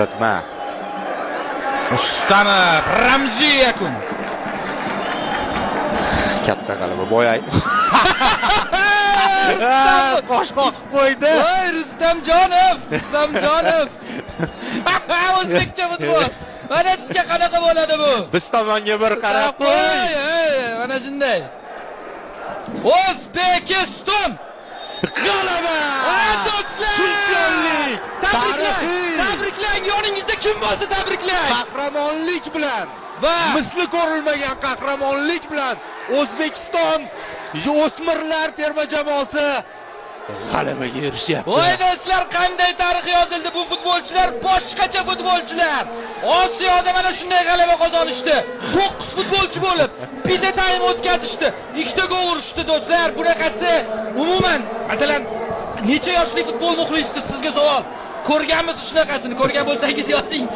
Uzatma. Rustamov, ramziy yakun. Katta g'alaba. Boya qosh qoqib qo'ydi. Voy, Rustamjonov, Rustamjonov. O'zbekcha futbol. Mana sizga qanaqa bo'ladi bu? Biz tomonga bir qarab qo'y. Mana shunday. O'zbekiston G'alaba! Do'stlar! Chempionlik! Tabriklang! Tarixiy! Tabriklang! Yoningizda kim bo'lsa tabriklang! Qahramonlik bilan, Va misli ko'rilmagan qahramonlik bilan O'zbekiston o'smirlar terma jamoasi g'alabaga erishyapti. Voy do'stlar, qanday tarix yozildi. Bu futbolchilar boshqacha futbolchilar. Osiyoda mana shunday g'alaba qozonishdi. 9 futbolchi bo'lib, bitta taym o'tkazishdi. 2 ta gol urishdi do'stlar. Bunaqasi umuman, masalan, necha yoshli futbol muxlisi, sizga savol. Ko'rganmisiz shunaqasini? Ko'rgan bo'lsangiz yozing.